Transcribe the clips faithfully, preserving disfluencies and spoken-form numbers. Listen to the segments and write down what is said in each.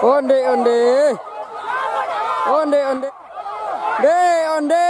Onde, onde. Onde, onde. Onde, onde.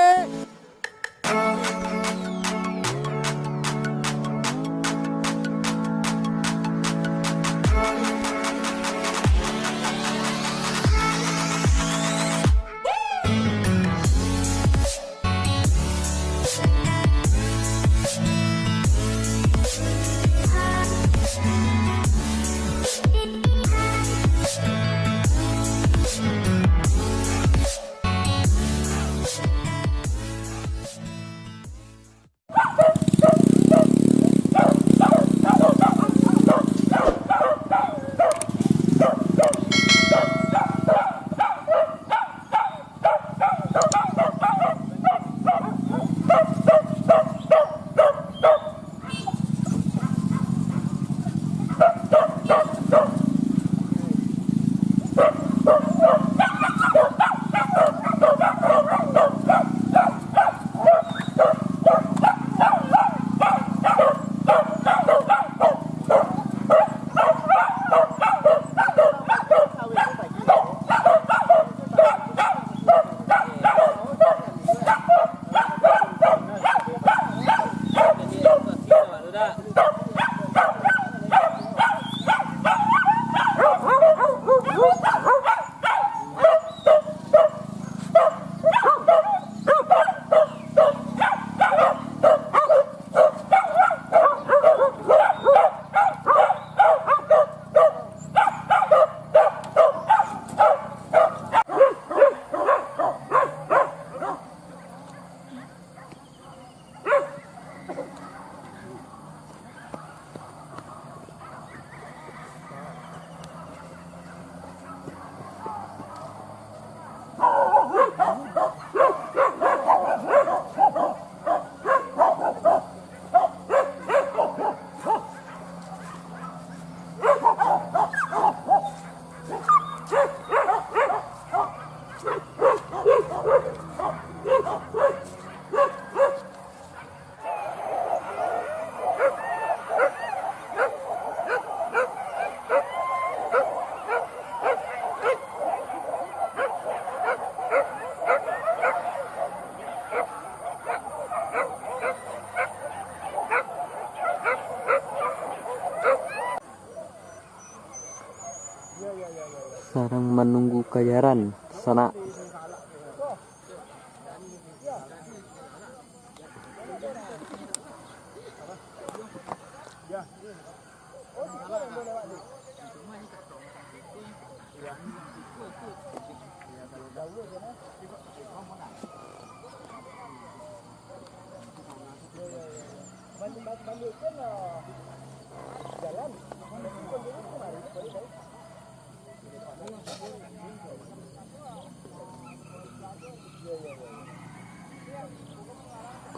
Sadang manunggu kajaran, sanak.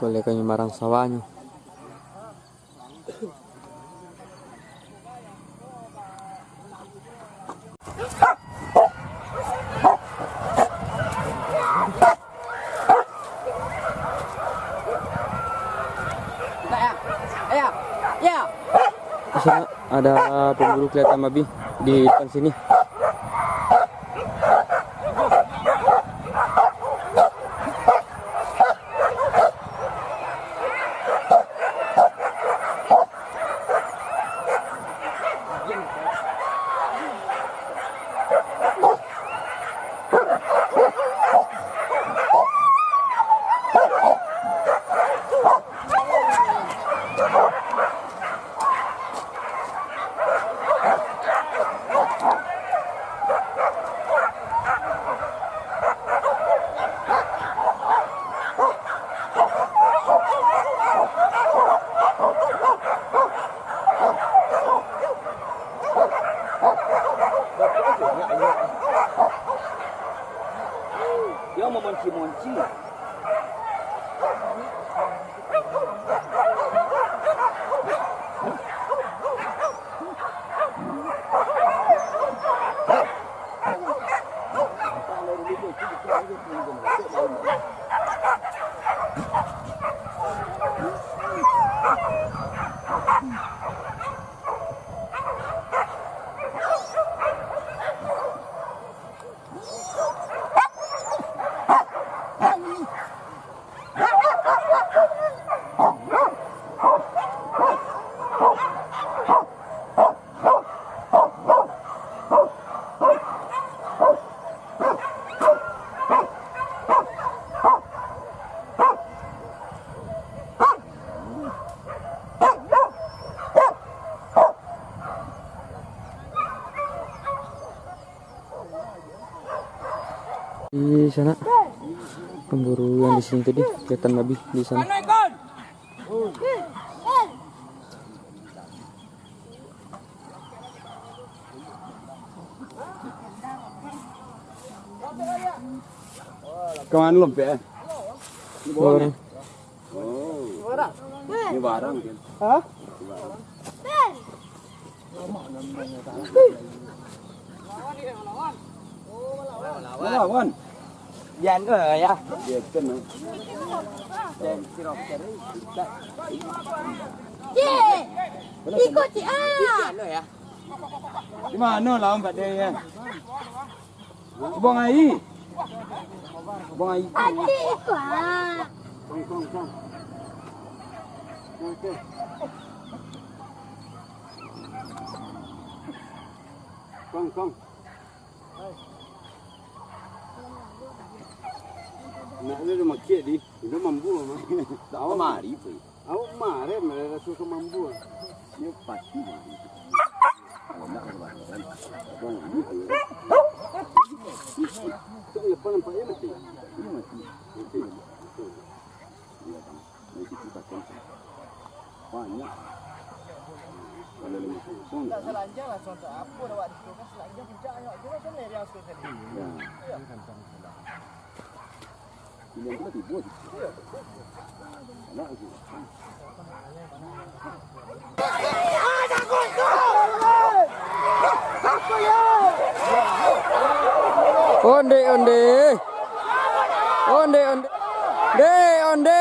Kolekannyo marang sawahnyo. Di sana ada pemburu kelihatan babi di depan sini. Dia memonci-monci. Di sana. Pemburu yang di sini tadi, kelihatan babi di sana. Ka mano lompek, eh? Di bawah, ni? Oh. Ini barang, kan? Hah? Melawan. Jan tu lah, ya. Dia kan, eh. Cik! Ikut, Cik, ah! Di mano lawan Pak Dek, ya? Buang air. Buang air. Adik ikut, ah. Kong, kong, kong. Oke. Kong, kong. Nak dia dah makiak di, dia mambu mah. Awak mari, Pai. Awak mari, mari raso ka mambu. Dia pati mari. Awak nak ka bahasan. Abang ini tu. Tu lepas nampak dia mati. Dia mati. Mati. Betul. Iya, Bang. Banyak. Kalau lima puluh. Selanjang lah, contoh apa dah awak ditukan selanjang puncak awak kira macam ni dia asal tadi. Ya. Pilihan tu lah timbul. Iya. Anak tu. Onde, onde. Onde, onde. Onde, onde. Onde, onde. Onde, onde. Onde, onde. Onde, onde.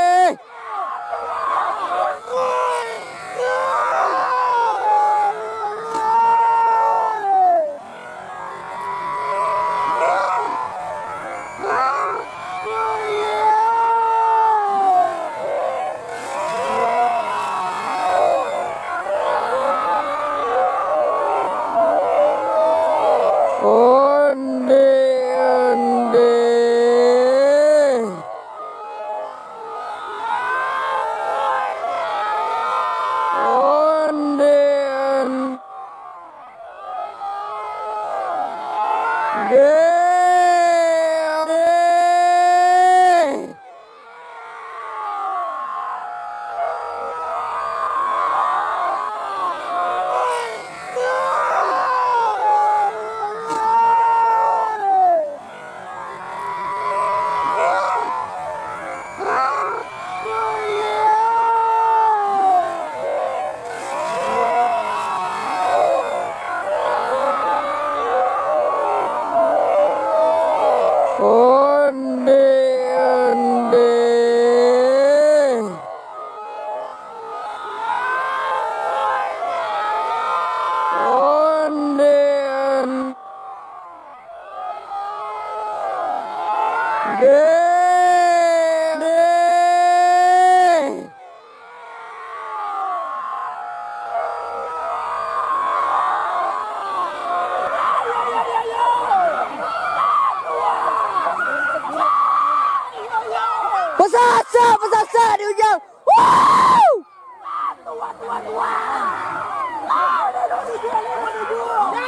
Basasak, basasak di ujang. Woo!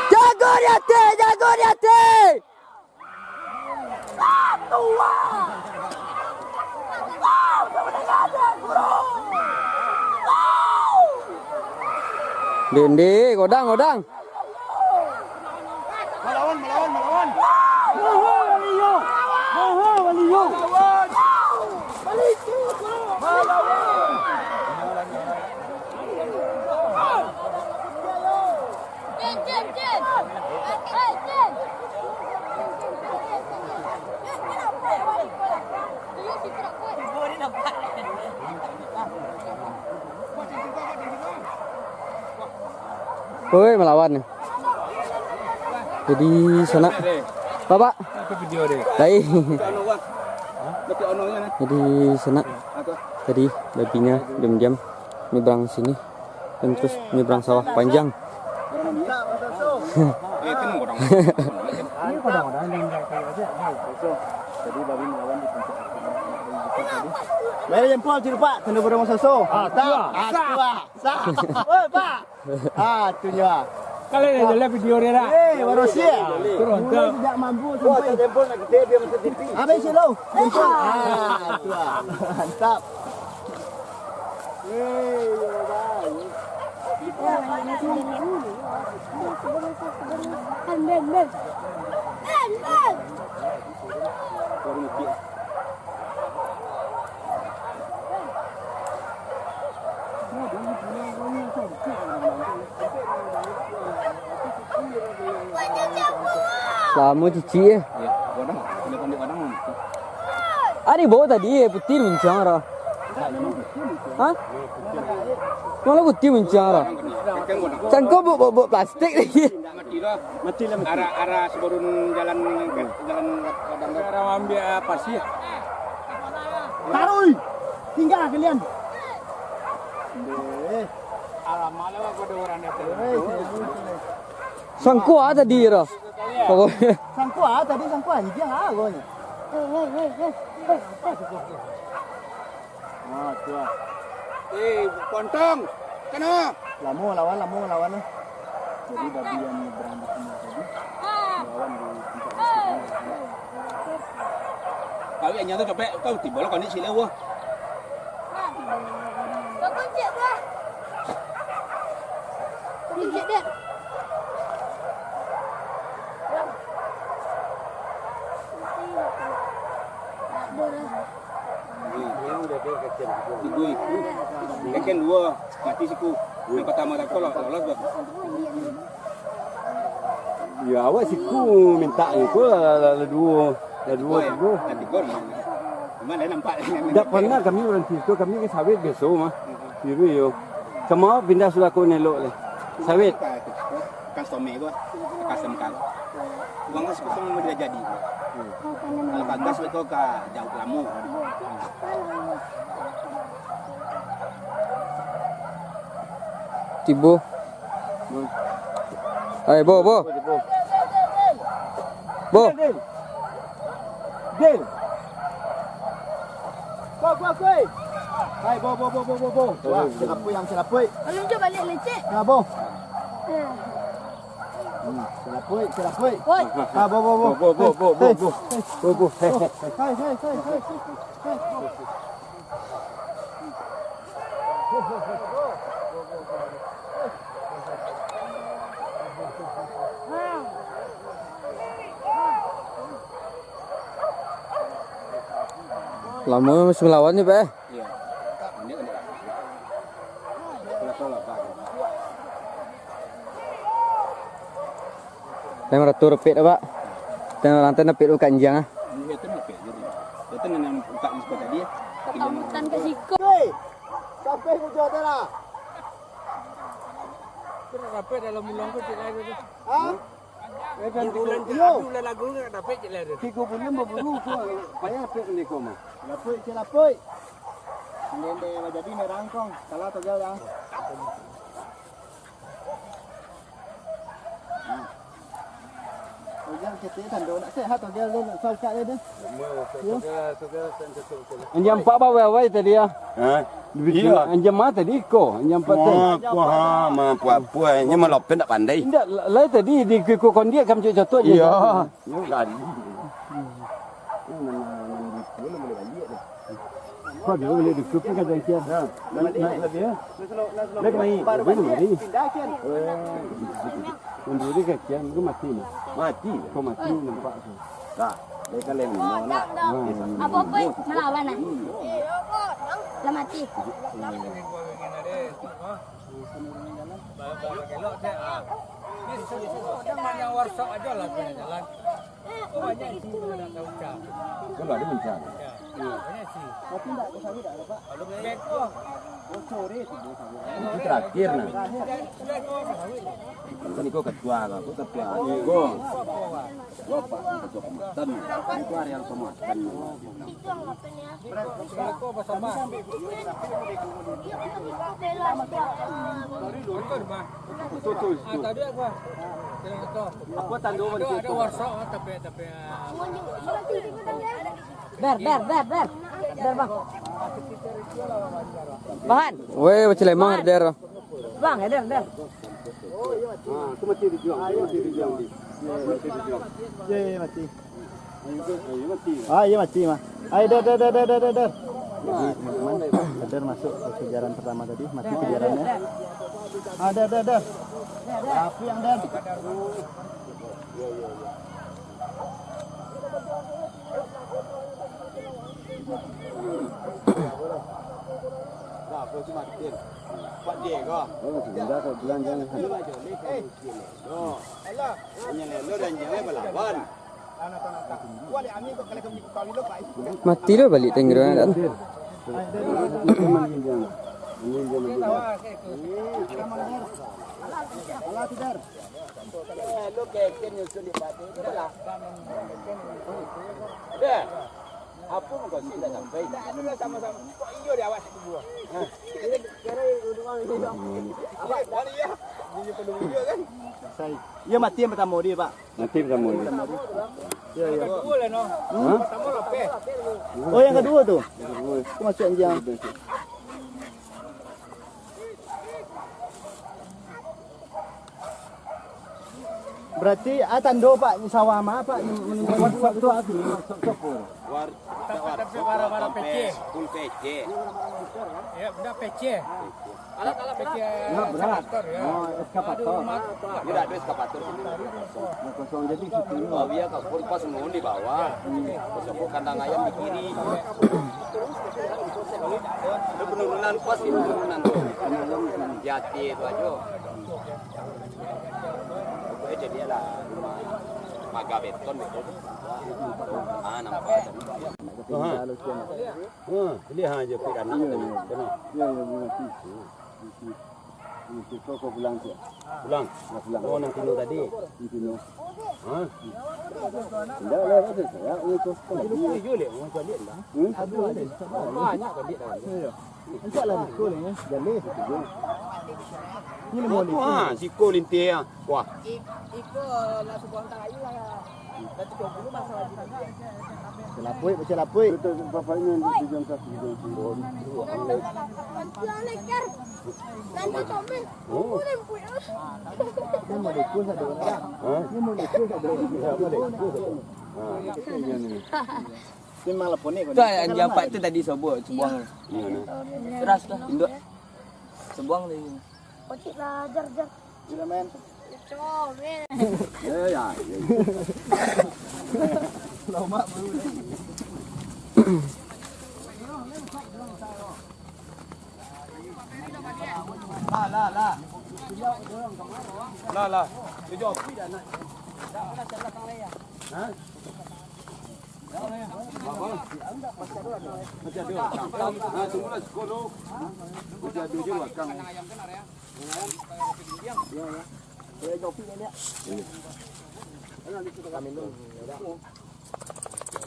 Jago di ateh, jago di ateh. Dende, godang, godang. Malawan, malawan, malawan. Maha Waliyo. Maha Waliyo. Malawan. Malawan. Oi, malawan. Jadi, sanak. Bapak. Apa video deh? Lain. Jadi, sanak. Tadi, babinyo diam-diam nyebrang sini. Dan terus nyebrang sawah panjang. Bayar jempol, Cirupak, tanda bodoh masoso. Ah, tu lah. Ah, tu lah. Sah. Oi, Pak. Ah, tu nyo. Kalian dah lihat video dia dah? Eh, baru siap. Turun, mulai turun. Sejak mambu sampai. Wah, jempol nak gede, biar masuk T V. Habis sih lo. Jempol. Ah, tu ah. Mantap. Eh, ya, baik. Ben, ben, ben. Ben, ben. Lamo cicik eh. Iyo, gadang. Kena pandai gadang, Mam. Ari bawa tadi eh, putih mincang dah. Hah? Malah putih mincang dah. Cangko buat, buat, buat plastik lagi. Mati lah. Mati lah, mati. Arah, arah sebelum jalan, jalan gadang. Arah ambil, ah, pasir. Taruh. Tinggal kalian. Eh. Alamak lah, aku ada orang datang. Eh, sangkua tadi, Ro. Pokoknya. Sangkua tadi, sangkua anjing, ah, pokoknya. Eh, eh, eh, eh, eh, eh. Ah, tu ah. Eh, Pontong. Kena. Lamo lawan, lamo lawan, eh. Jadi, babi yang nyebrang di sini tadi, lawan di tempat di sini. Kau yang nyata copek, kau tiba lah kau ni sila wah. Kau kunci apa? Kau kunci dia. Tigo iku. Kan duo, mati siku. Yang pertama tako lo-, lolos bah. Ya, awak siku minta ni ko lah, lah, lah duo. Lah duo, tigo. Lah tigo. Cuma lain nampak. Dak pernah kami urang situ, kami ka sawit biaso mah. Kiro yo. Samo pindah sudah ko elok leh. Sawit. Custom ko, custom car. Uang kan sepotong mau dia jadi. Kalau bagas beko ka jauh lamo. Tibo. Hai, bo, bo. Bo. Din. Bo, bo, bo. Hai, bo, bo, bo, bo, bo, bo. Wah, silapui, yang silapui. Alun jo balik lecek. Nah, bo. Eh. Hmm, silapui, silapui. Woi. Ah, bo, bo, bo. Bo, bo, bo, bo, bo, bo. Bo, bo. Hai, hai, hai, hai. Lamo masih malawan ni, Pak, eh? Iyo. Ini kan. Berapa lah, Pak? Tang ratu repit, Pak. Tang orang tang repit bukan anjiang, ah. Iyo, tu repit je tu. Itu nan buka di sebelah tadi, ya. Ketamutan ke siko. Hei, sampai hujung dah lah. Rapet dalam ulang tu, cik, lah tu. Hah? Eh, dan tigo bulan, iyo. Tigo bulan lagu nggak dapet, cik, lah tu. Tigo bulan baburu ko, payah rapet ni ko mah. Lapoi, cik, lapoi. Ndai-ndai lah jadi ni rangkong. Salah tu jauh dah. Anjiang ketek tando nak sehat tu, dia, dia nak saukak dia tu. Anjiang ampak bawai-bawai tadi, ya. Ha? Dibikin anjiang ma tadi ko, anjiang ampak tadi. Wah, kuah, ma, kuah, kuah. Ini mah lopen tak pandai. Indak, lai tadi di kuku kondiak kam cocok-cocok je. Iya. Yo, gali. Ini mana, mana di pulau boleh balik dah. Kau dulu boleh duduk pun kadang kian. Ha, naik, naik lagi ya. Naik mai. Baru balik, pindah kian. Mundur dia kian, dia mati ni. Mati. Kau mati nampak tu. Dah, dia kan lain rumah nak. Apa-apa, malawan lah. Lah mati. Banyak warsak aja lah punya jalan. Kalau ada mencari. Itu terakhir nah. Kan iko ketua lah, aku ketua. Iko. Bapak ketua kecamatan. Itu area kecamatan. Apa tanda? Ada, ada warsak, tapi, tapi, ah, Der, der, der, der. Der, Bang. Bahan. Weh, bacelemah, Der. Bang, Der, Der. Ah, tu mati dijuang, tu mati dijuang, di. Ya, mati dijuang. Ya, ya, mati. Ayo, ayo, mati. Ah, iya mati mah. Ayo, dar, dar, dar. Jadi, teman-teman, dar masuk ke kejaran pertama tadi, mati kejarannya. Ah, dar, dar, dar. Api yang dar. Nah, aku si Martin. Pak Diego. Oh, sudah kau bilang jangan. Ini mah Joni, kau mungkin. Yo. Hanya lelo dan jangan balawan. Mati lo balik Tangerang kan? Alah, tidar. Lu keke nyusun di padi tu lah. Dah. Apa muka sih dah sampai? Dah, lu dah sama-sama. Kok iyo di awak satu buah? Hah? Kira, kira duduk bang, duduk bang. Apa? Balik ya. Dia perlu video kan? Sai. Iya, mati yang pertama dia, Pak. Mati pertama dia. Iya, iya. Kedua lah, no. Hah? Pertama lapeh. Oh, yang kedua tu? Yang kedua. Aku masuk anjing. Berarti, ah, tando, Pak, sawah mah, Pak, menunjukkan waktu. War-, war-, war-, peceh. Full peceh. Ya, benda peceh. Peceh. Nah, berat. Eskavator, ya. Oh, eskavator. Aduh, mat-, Tidak ada eskavator sini. Nah, kosong jadi situ. Oh, iya, kapur pas mau di bawah. Kosong kandang ayam di kiri. Itu penurunan pas, itu penurunan. Jati itu aja. Pokoknya jadi lah rumah paga beton gitu. Ah, nampak tadi. Ha, pilih aja pik anak tadi. Kena. Iya, iya, mengerti. Mengerti. Mengerti. Kau, kau pulang siap. Pulang. Ya, pulang. Oh, nang kilo tadi. Nang kilo. Ha? Ndak lah, ada saya. Ini kau. Kilo pun iyo leh, orang balik lah. Hmm? Aduh, ada. Banyak balik dah. Iya. Encak lah, Riko ni, ya. Jaleh. Ini Oh, mau tu, Riko. Ha, siko lintih, ha. Wah. Ik-, Iko lah sebuah tak ayu lah. Dah tiga puluh masa lagi. Celapuik, celapuik. Betul, bapak ini yang di, di jam satu, di jam sepuluh. Oh. Ini mau Riko satu orang. Ha? Ini mau Riko satu orang. Ya, mau Riko satu orang. Ha, itu dia ni. Tu yang apak tu tadi sobok, sebuang. Iya, nah. Keras tu, induk. Sebuang tadi. Pocik lah, jar, jar. Gila, men. Comel. Ya, ya, ya. Lomak, bro. Lah, lah, lah. Lah, lah. Tujuh. Ha? Masih ada. Nah, tunggulah sekolah. Masih ada je belakang.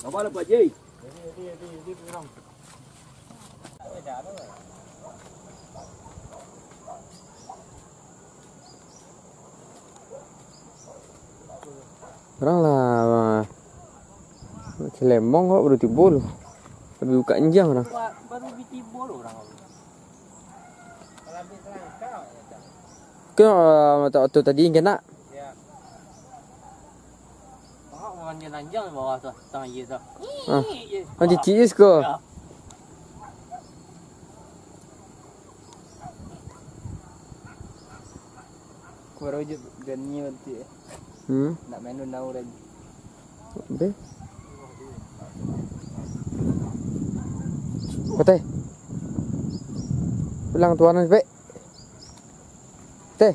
Apa lah, Pak Ji? Orang lah, Celemong kok baru tibo lu. Tapi buka enjang orang. Ba-, baru ditibo lu orang. Kena, ah, mata oto tadi kena. Ya. Mahak manganjang-anjang di bawah tu, tang aia tu. Ah. Ih, ih. Nanti ciis ko. Ya. Kuro je gani bantu, eh. Hmm. Nak main nau lagi. Be. Kote. Pulang tuan, be. Teh.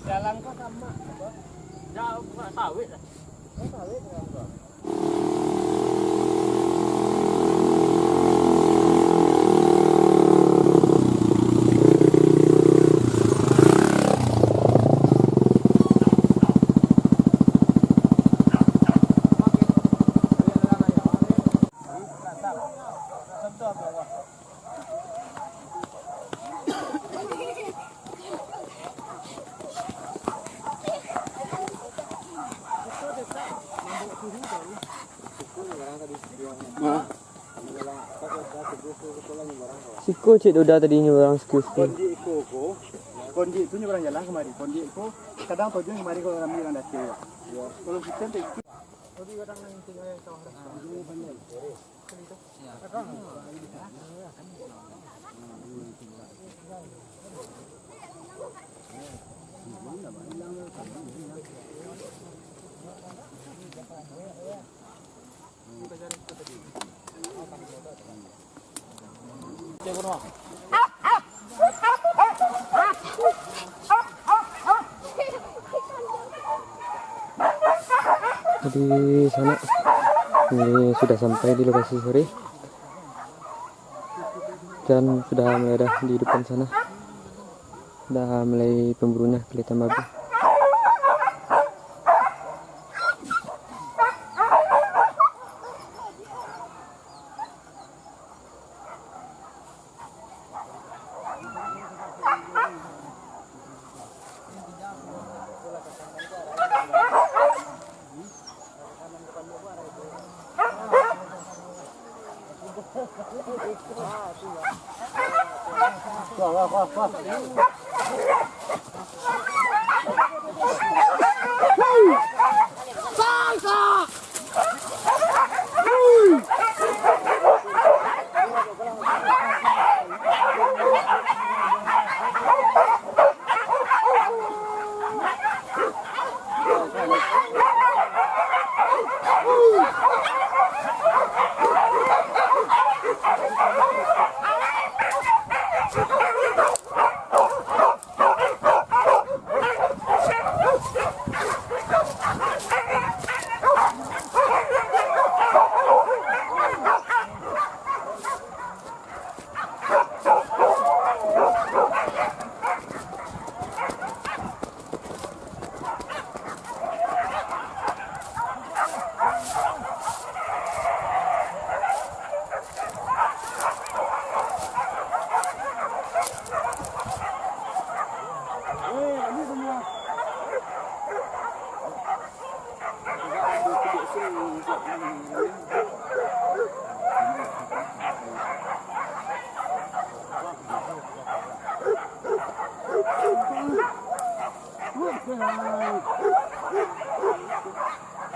Jalan kau sama apa? Jauh, bukan sawit lah. Oh, sawit, bukan apa? Siko cek Doda tadi nyeberang siko-siko. Kondik ko, ko. Kondik tu nyeberang jalan kamari. Kondik ko, kadang tojo kamari kalau rami urang Daceh. Kalau kita tak ikut. Jadi, sanak, ini sudah sampai di lokasi sore. Hujan sudah mulai ada di depan sana. Dah mulai pemburunya kelihatan babi.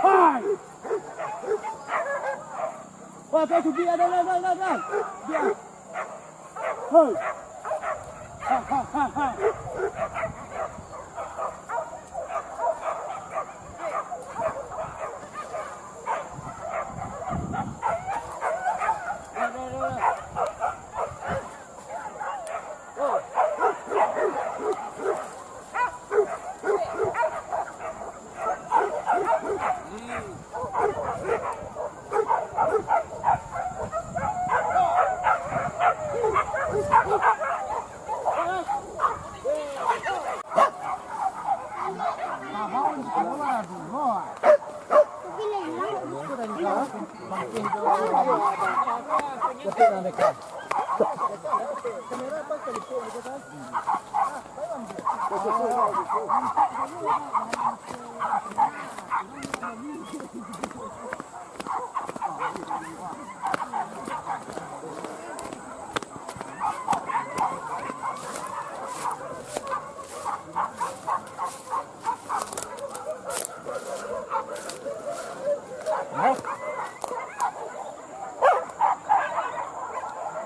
Hai! Wah, kau cubi, ada, ada, ada, ada. Dia. Hei. Ha, ha, ha, ha.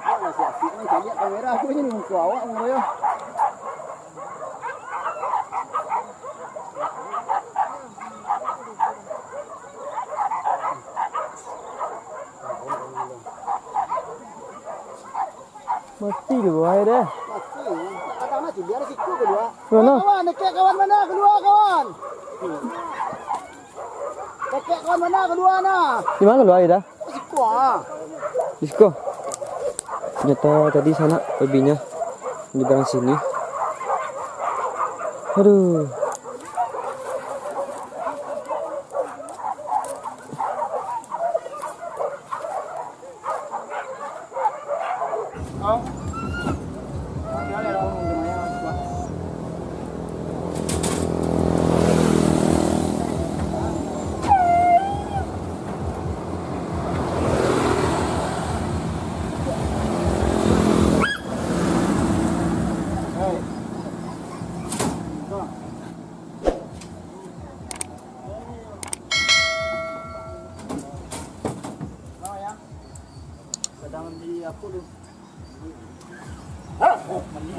Awak masih asik ni, caliak kamera aku ni, muka awak muka yo. Mati tu buah dia. Mati. Kadang mati, biar siku keluar. Mana? Kawan, dekat kawan mana? Keluar, kawan. Dekat kawan mana? Keluar, nah. Di mana keluar dia? Siku, ah. Di siku. Ternyata tadi sanak babinya di belakang sini. Aduh. Di apa tu? Mandi.